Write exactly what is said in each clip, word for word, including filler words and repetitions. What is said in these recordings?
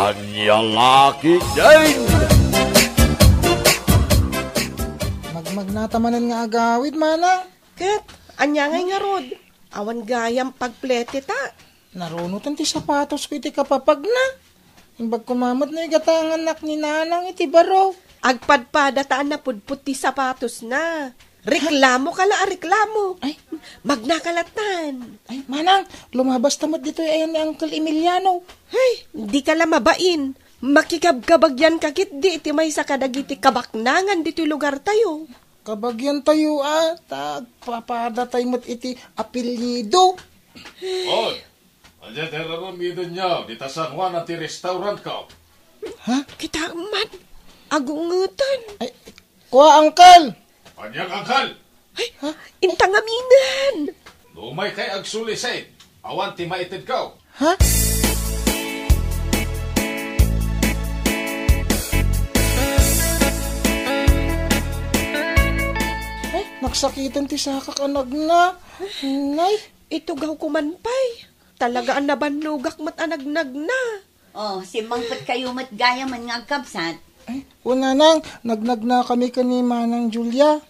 Ania la ketdin? Magmagnata manen nga agawid, manang. Ket, ania ngay ngarud? Awan gayam pagplete ta. Narunoten ti sapatosko iti kapapagna. Imbag koma met no igatangannak ni nanang iti baro. Agpadpadata a napudpod ti sapatosna. Reklamo ka la a reklamo. Ay. Magnaka lattan. Ay, manang, lumabas ta met ditoy ayan ni Uncle Emiliano. Ay, di ka la mabain. Makikabkabagyan ka ketdi iti maysa kadagiti kabaknangan ditoy lugartayo. Kabagyan tayo, a, ta agpapadatay met iti apelyido. Oy, ania ti ar-aramidenyo dita San Juan a ti restaurantko? Ha? Kita man, agungeten. Ay, kua, uncle! Ania nga uncle? Ay, ha? Inta ngamin. No umay kay agsulisit, awan ti maitedko. Ha? Ay, nagsakiten ti sakak a nagna. Nay. Itugawko man pay. Talaga a nabannogak met a nagnagna. Oh, simmangpet kayo met gayam nga agkabsat. Ay, o nanang, nagnagna kami ken ni Manang Julia.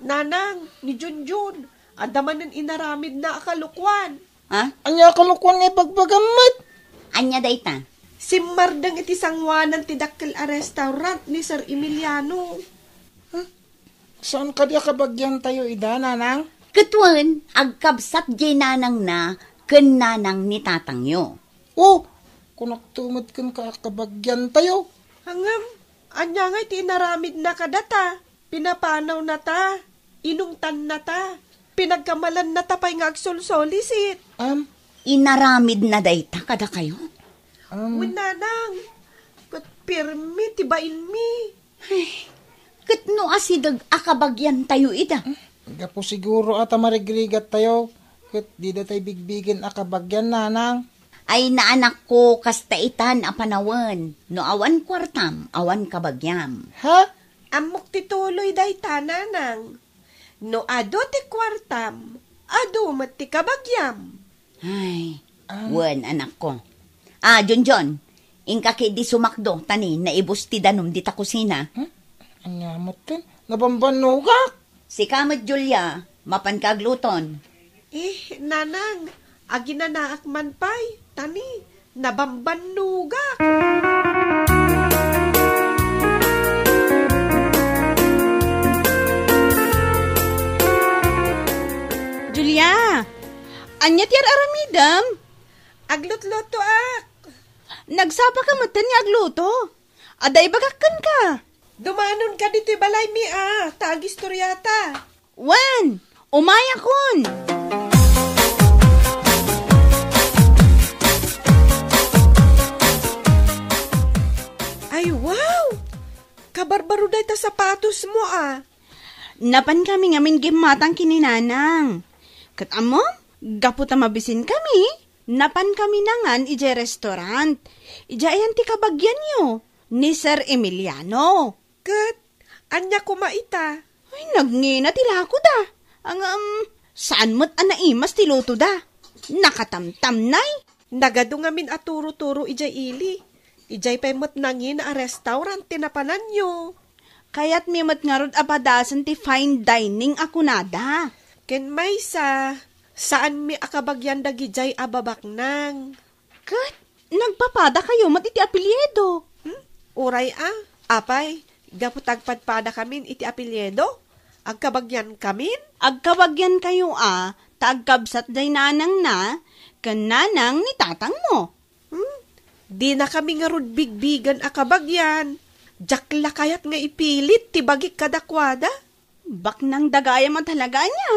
Nanang, ni Junjun, adda manen inaramidna a kalokuan. Ha? Ania a kalokuan nga ibagbagam met? Ania dayta? Simmardeng iti sanguanan ti dakkel a restaurant ni Sir Emiliano. Saan kadi a kabagyan tayo ida, nanang? Ket wen, agkabsat jay nanangna ken nanang ni tatangyo. Oh, kunakto met kenka a kabagyan tayo. Ngem, ania ngay ti inaramidna kadata? Pinapanawnata, inungtannata, pinagkamalannata pay nga agsolsolisit. Am? Inaramidna dayta kadakayo? Am? Wen, nanang, ket pirmi ti bainmi. Ay, ket no asideg a kabagyan tayo ida? Gapu siguro a ta marigrigat tayo, ket dida tay bigbigen a kabagyan, nanang. Ay, naanakko, kasta itan a panawen. No awan kuartam, awan kabagyam. Ha? Ammok ti tuloy dayta, nanang. No adu ti kuartam, adu met ti kabagyam. Ay, Ah. wen, anakko. Ah, Junjun, inka ketdi sumakdo, ta ni naibus ti danum dita kusina. Hmm? Ania met ken? Nabambannogak! Sika met, Julia, mapanka agluton. Eh, nanang, aginanaak man pay, ta ni, nabambannogak. Julia, ania ti ar-aramidem? Aglutlutoak. Nagsapa ka metten nga agluto. Adda ibagak kenka. Dumanon ka ditoy balaymi a, ta agistoriata. Wen, umayakon. Ay, wow! Kabarbaro dayta sapatosmo a. Napan kami ngamin gimmatang ken ni Nanang. Ket ammom, gapu ta mabisin kami, napan kami nangan idiay restaurant. Idiay ayan ti kabagianyo, ni Sir Emiliano. Ket ania koma ita? Ay, nagngina ti lakoda. Ngem, saan met a naimas ti lutoda. Nakatamtamnay. Nagadu ngamin a turo-turo idiay ili. Idiay pay met nangina a restaurant ti napananyo. Kayatmi met ngarud a padasen ti fine dining a kunada. Ken maysa, saanmi a kabagian dagidiay a babaknang. Ket nagpapadakayo met iti apelyido. Hmm? Uray a, apay, gapu ta agpadpadakamin iti apelyido, agkabagiankamin? Agkabagiankayo a, ta agkabsat jay nanangna ken nanang ni tatangmo. Hmm? Dinakami ngarud bigbigen a kabagian. Diak la kayat nga ipilit ti bagik kadakuada. Baknang da gayam a talaga ania?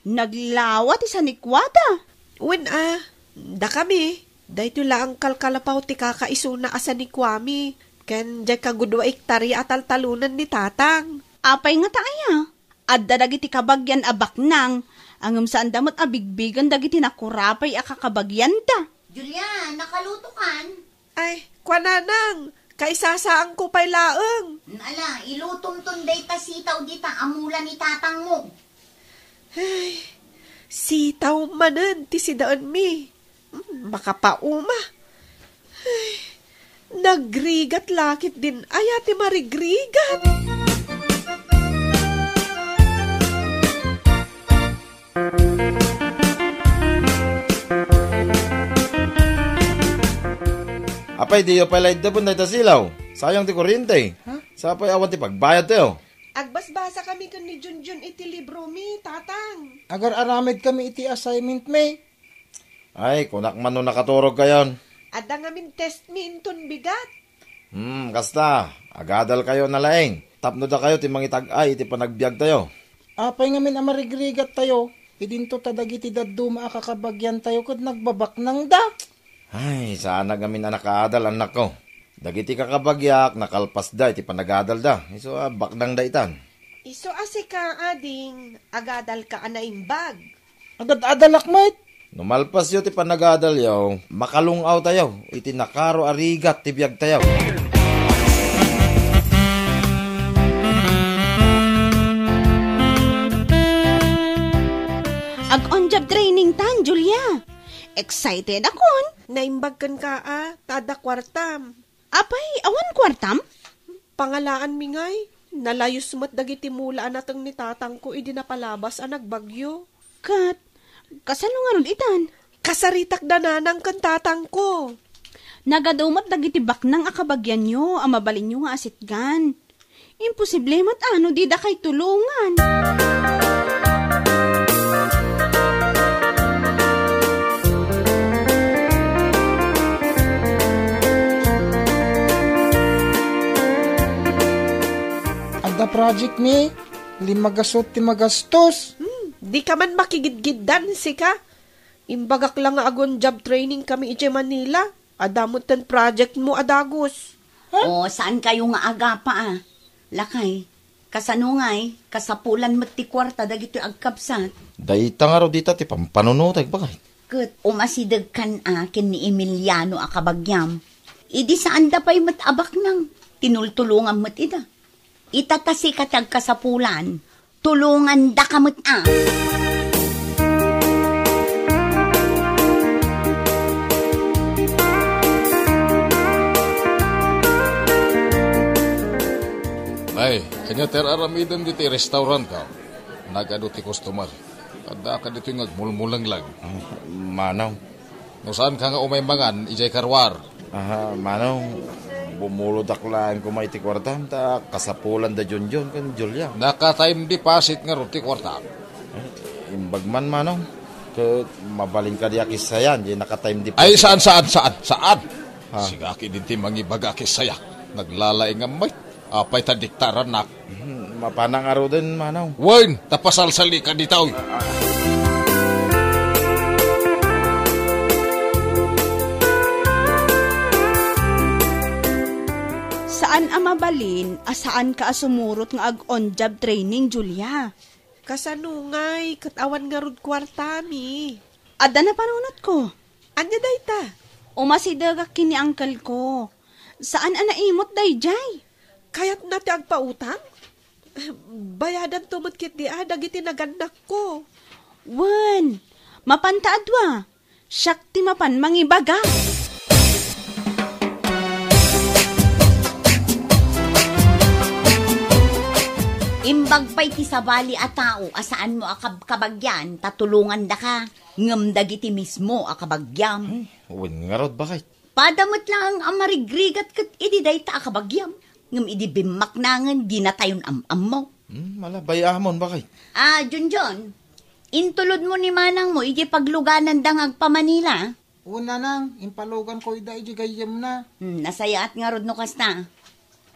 Naglawa ti sanikuada. Wen a, dakami, daytoy la a kalkalapaw ti kakaisuna a sanikuami, ken diay kagudua ektaria a taltalonen ni Tatang. Apay ngata aya? Adda dagiti kabagian a baknang, ngem saanda met a bigbigen dagiti nakurapay a kakabagianda. Julia, nakalutokan? Ay, kua nanang, kaisasaanko pay laeng. Ala, ilutomton dayta sitaw dita a mula ni tatangmo. Ay, sitaw manen ti sidaenmi. Hmm, makapauma. Ay, Nagrigat la ketdin aya ti marigrigat. Apay, diyo pay la iddapen dayta silaw? Sayang ti kuryente. Ha? Sapay awan ti pagbayadtayo. Agbasbasa kami ken ni Junjun iti libro mi, Tatang. Agar-aramid kami iti assignment mi. Ay, kunak man no nakaturog kayon. Adda ngamin test mi inton bigat. Hmm, kasta, agadal kayo na laeng. Tapno dakayo ti mangitag-ay iti panagbiag tayo. Apay ngamin a marigrigat tayo, idinto ta dagiti dadduma a kakabagian tayo ket nagbabaknangda. Ay, saan ngamin a nakaadal, anakko. Dagiti kakabagiak, nakalpasda iti panagadalda. Isu a baknangda itan. Isu a sika, ading, agadalka a naimbag. Agad-adalak met. No malpasyo ti panagadalyo, makalung-awtayo iti nakaro a rigat ti biagtayo. Ag-on-job training tan, Julia. Excited akon. Naimbag kenka a, ta adda kuartam. Apay, awan kuartam? Pangalaanmi ngay, nalayus met dagiti mula a nateng ni tatangko idi napalabas a nagbagyo. Ket, kasano ngarud itan? Kasaritak da nanang ken tatangko. Nagadu met dagiti baknang a kabagianyo a mabalinyo nga asitgan. Imposible met a no didakay tulongan. Adda project mi, limmagasut ti magastos. Hmm, di ka man makigidgiddan, sika. Imbagak la nga agon job training kami idiay Manila. Adda met ten project mo a dagus. Ha? O, saan kayo nga agapa, a? Lakay, kasano ngay, kasapulan met ti kuarta dagitoy agkabsat? Dayta ngarud dita ti pampanunotek, bakay. Ket umasidegkan a ken ni Emiliano a kabagiam. Idi saanda pay met a baknang, tinultulongan met ida. Ita ta sika ti agkasapulan, tulongandaka met a. Ay, ania ti ar-aramidem ditoy restaurant ka? Nagadu ti customer. Adda ka ditoy nga agmulmulengleg. Manong. No saan ka nga umay mangan, idiay karuar. Aha, Manong, bumulodak laeng koma iti kuartam, ta kasapulan da Junjun ken Julia. Naka-time deposit ngarud ti kuartam. Eh, imbag man, Manong. Ket mabalin kadi a kissayan, di naka-time deposit. Ay, saan, saan, saan, saan? Ha? Sika ketdin ti mangibaga a kissayak. Naglalaingam met. Apay ta diktarannak? Hmm, mapana ngaruden, Manong. Wen, ta pasalsalika ditoy. Saan a mabalin a saanka a sumurot nga ag-on-job training, Julia. Kasano ngay ket awan ngarud kuartami? Adda napanunotko. Ania dayta? Umasidegak ken ni uncle ko. Saan a naimut daydiay. Kayatna ti agpautang? Bayadanto met ketdi a dagiti nagannakko. Wen, mapanta a dua. Siak ti mapan mangibaga. Imbag pay ti sabali a tao a saanmo a kab-, kabagian ta tulongandaka, ngem dagiti mismo a kabagiam. Ay, wen ngarud, bakit? Pada met laeng a marigrigat ket idi dayta a kabagiam, ngem idi bimmaknangen, dinatayon am-ammo. Hmm, ala, bay-amon, bakit? Ah, Junjun, intulodmo ni manangmo idiay paglugananda nga agpa-Manila. Wen, nanang, impaluganko ida idiay gayyemna. Hmm, nasayaat ngarud no kasta.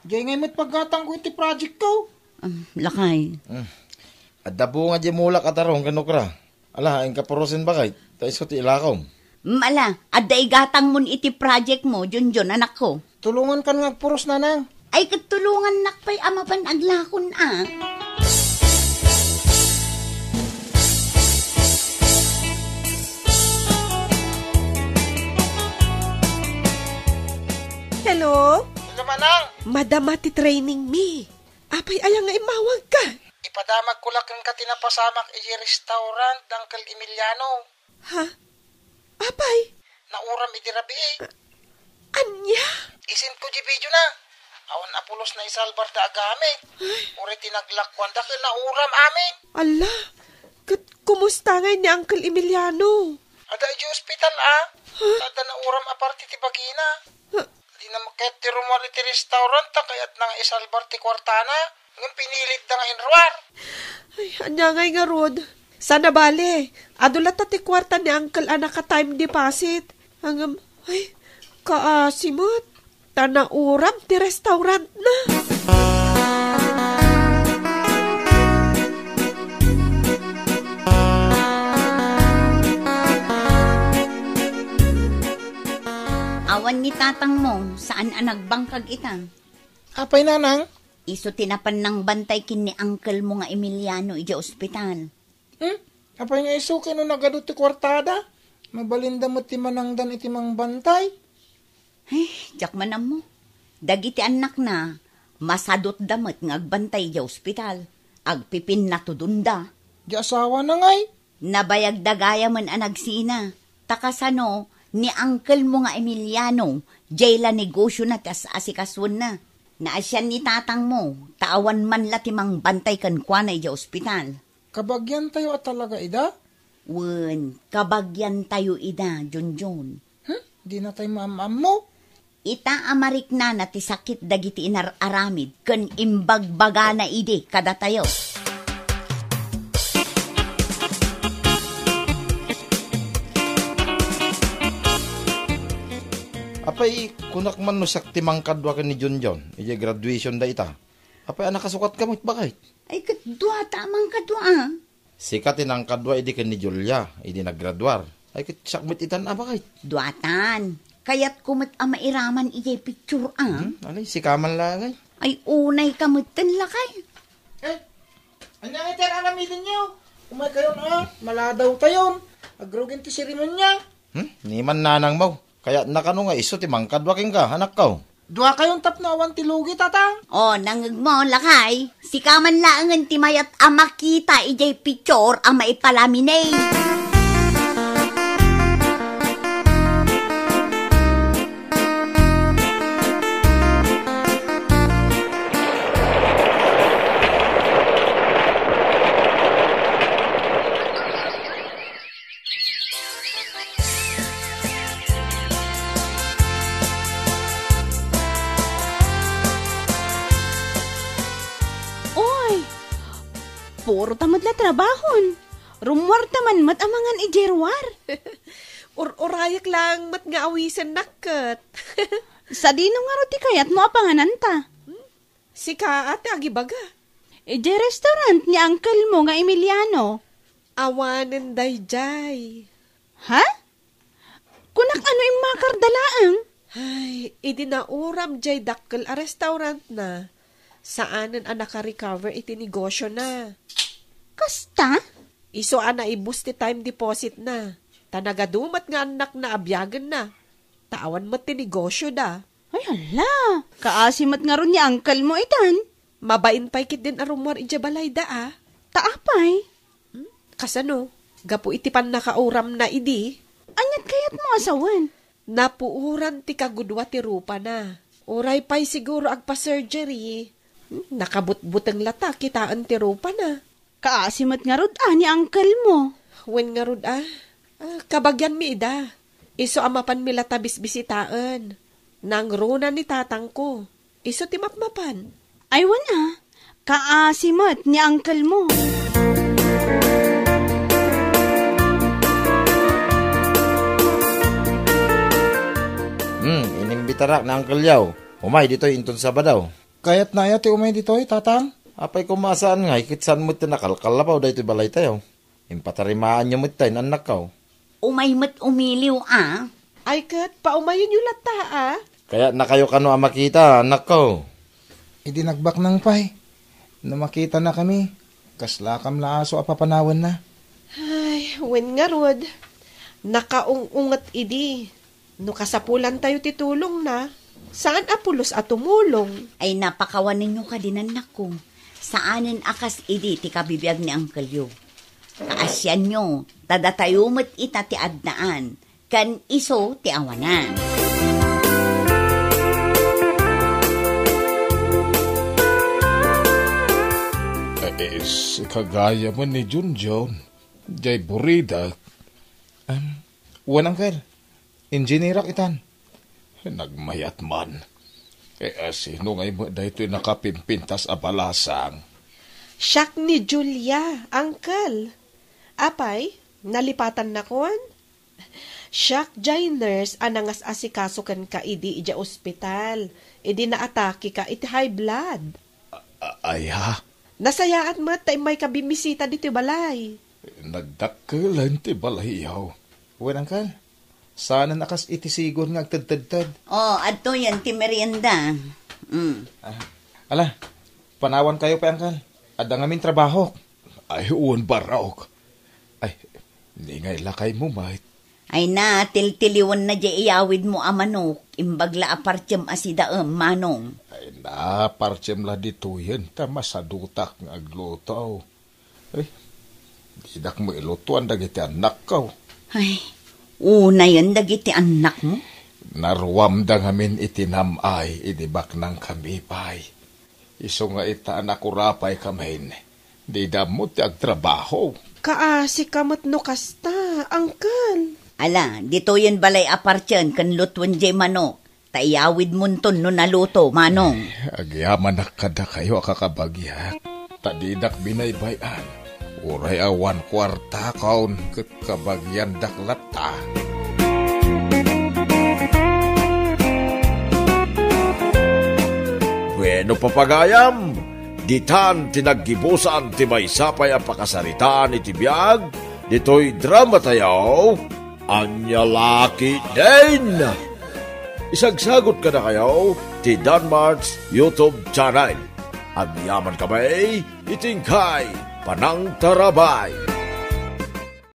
Diay ngay met paggatangko iti projectko. Um, lakay. Hmm. Adda bunga diay mulak a tarong ken okra. Ala, inka purosen, bakit? Ta isu ti ilakom. Mala, adda igatangmon iti project mo, Junjun, anakko. Tulongankan nga agpuros, nanang. Ay, ket tulongannak pay a mapan aglakon a. Hello? Hello, manang. Madama ti training mi. Apay, aya nga immawagka? Ipadamagko la kenka ti napasamak idiay restaurant da Uncle Emiliano. Ha? Apay? Nauram idi rabii. Ania? Isendko di video na. Awan a pulos naisalbar da agamit. Uray ti naglakuanda ket nauram amin. Alla, ket kumusta ngay ni Uncle Emiliano? Adda idiay ospital, a. Huh? Adda nauram a parte ti bagina. Huh? Dina maket ti rummuar iti restaurant ta kayatna nga isalbar ti kuartana. Ngem pinilitda nga inruar. Ay, ania ngay ngarud? Saan a bale, adu latta ti kuarta ni Uncle a naka-time deposit. Ngem, ay, kaasi met. Ta nauram ti restaurantna. Awan ni tatangmo, saan a nagbangkag ita. Apay, nanang? Isu ti napan nangbantay ken ni uncle mo nga Emiliano idiay ospital. Hmm? Apay nga isu ken no nagadu ti kuartada? Mabalinda met ti manangdan iti mangbantay. Ay, diak man ammo. Dagiti annakna, masadutda met nga agbantay idiay ospital. Agpipinnatudonda. Di asawana ngay? Nabayagda gayamen a nagsina. Ta kasano, ni uncle mo nga Emiliano, diay la negosiona ti as-asikasuenna. Naasian ni tatang mo, ta awan man la ti mangbantay kenkuana idiay ospital. Kabagiantayo a talaga ida? Wen, kabagiantayo ida, Junjun. Hmm? Dinatay maam-ammo? Ita a mariknana ti sakit dagiti inar-aramid ken imbagbagana idi kadatayo. Apay, kunak man no siak ti mangkadua ken ni Junjun, idiay graduation da ita. Apay, a nakasukat ka met, baket? Ay, ket duata a mangkadua, a. Sika ti nangkadua idi ken ni Julia, idi naggraduar. Ay, ket siak met itan a, baket? Duatan. Kayatko met a mairaman idiay picture, a. Hmm, alay, sika man laeng, ay. Ay, unay ka metten, lakay. Eh, ania ngay ti ar-aramidenyo? Umay kayon, a. Maladaw tayon. Agrugin ti seremonia. Hmm? Ni man nanang mo. Kayatna kano nga isu ti mangkadua kenka, anakko? Dua kayon tapno awan ti lugi, tatang. O, nangngegmo, lakay. Sika man laengen ti mayat a makita idiay picture a maipalaminate. Oy, puro ta met la trabahon. Rummuar ta man met a mangan idiay ruar. Ur-urayek laeng met nga awisennak ket. Sadino ngarud ti kayatmo a pangananta? Sika a ti agibaga. Idiay restaurant ni uncle mo nga Emiliano. Awanen daydiay. Ha? Kunak a no immakarda laeng? Ay, idi nauram diay dakkel a restaurantna, saanen a naka-recover iti negosiona. Kasta? Isu a naibus ti time depositna. Ta nagadu met nga annakna a biagenna. Ta awan met ti negosioda. Ay, hala! Kaasi met ngarud ni uncle mo itan. Mabain pay ketdin a rummuar idiay balayda, a. Ta apay? Hmm? Kasano? Gapu iti pannakauramna idi? Aniat kayatmo a sawen? Napuoran ti kagudua ti rupana. Uray pay siguro agpa-surgery. Hmm, nakabutbuteng latta kitaen ti rupana. Kaasi met ngarud a ni uncle mo. Wen ngarud a. Ah, kabagianmi ida. Isu a mapanmi latta bisbisitaen. Nangruna ni tatangko. Isu ti mapmapan. Ay, wen a. Kaasi met ni uncle mo. Hmm, inimbitarak ni Uncle Yaw. Umay ditoy inton Sabado. Kayatna aya ti umay ditoy, tatang? Apay, koma a saan ngay, ket saan met ti nakalkal a pay daytoy balaytayo. Impatarimaanyo met tay, annakko. Umay met umiliw, a. Ay ket, paumayenyo latta, a. Kayatnakayo kano a makita, annakko. Idi nagbaknang pay, no makitanakami, kaslakam la aso a papanawenna. Ay, wen ngarud, nakaung-unget idi. No kasapulantayo ti tulongna, saan a pulos a tumulong. Ay, napakawanenyo kadi, annakko. Saanen a kas idi ti kabibiag ni Uncle Yo. Kaasianyo, ta datayo met ita ti addaan, ken isu ti awanan. Is, kagayam ni Junjun, jay buridek. Em, wen, Uncle, engineerak itan. Nagmayat man. E, sino ngay met daytoy nakapimpintas a balasang? Siak ni Julia, Uncle. Apay, nalipatannakon? Siak jay nurse a nangas-asikaso kenka idi idiay ospital, idi naatakeka iti high blood. A-, a-, aya? Nasayaat met ta immayka bimmisita ditoy balay. Nagdakkelen ti balayyo. Wen, Uncle, saanen a kas iti sigon nga agtedtedted. O, adtoyen ti merienda. Mm. Ah, ala, panawankayo pay, Uncle. Adda ngamin trabahok. Ay, wen, barok. Ay, ni ngay lakaymo met. Ay na, tiltiliwenna jay iyawidmo a manok, imbag la a partiem a sidaem, Manong. Ay na, partiem la ditoyen, ta masadutak nga agluto. Ay, didak mailutoan dagiti annakko. Ay, unayen dagiti annakmo? Naruamda ngamin iti nam-ay idi baknangkami pay. Isu nga ita a nakurapaykamin, dida ammo ti agtrabaho. Kaasika met no kasta, Uncle. Ala, ditoyen balay a partien ken lutuen jay manok, ta iyawidmonton no naluto, Manong. Agyamanak kadakayo a kakabagiak, ta didak binaybay-an. Uray awan kuartakon ket kabagiandak latta. Bueno, papagayam, ditan ti naggibusan ti maysa pay a pakasaritaan iti biag ditoy dramatayo, Ania La Ketdin. Isagsagut kadakayo ti Danmart's YouTube channel. Agyamankami iti inkay panangtarabay.